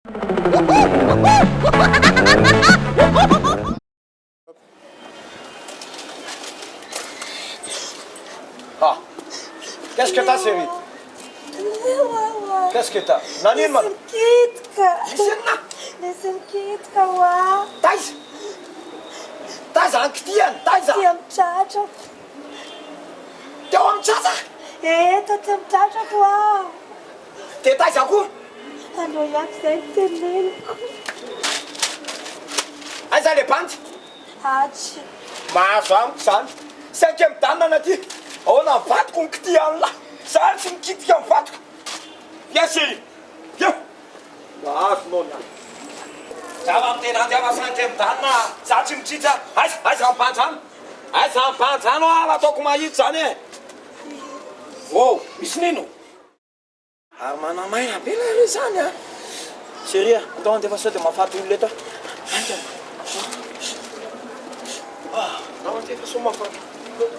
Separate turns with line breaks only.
Ah! Qu'est-ce que t'as chérie? Qu'est-ce que t'as? Nanino mana?
Nisy mikitika.
Nisy inona?
Nisy mikitika hoa.
Taiza? Taiza ny kitihany? Taiza?
Ty amin'ny tratrako.
Teo amin'ny tratra?
Eh, taty amin'ny tratrako hoa.
Dia taiza koa?
Aleo ihany izay no teneniko.
Aiza le bandy?
Atsy.
Mahazo amiko izany. Saika midanana aty. Ahoana ny vadiko no kitihan'lah? Za ary tsy mikitika ny vadiko. Viens chérie. Viens. Mahazo nao ny ahy. Za va miteny anjy fa saika midanina. Za tsy mitsitsy. Aiza, aiza ny bandy zany? Aiza ny bandy zany hoa? Ataoko mahitsy zany e. Oh, misy nino? Ary manamaina be nareo izany a! Chérie a, andao handefa sao dia mahafaty olona eto a! Haingana! Ah, andao handefa sao mahafaty olona eto.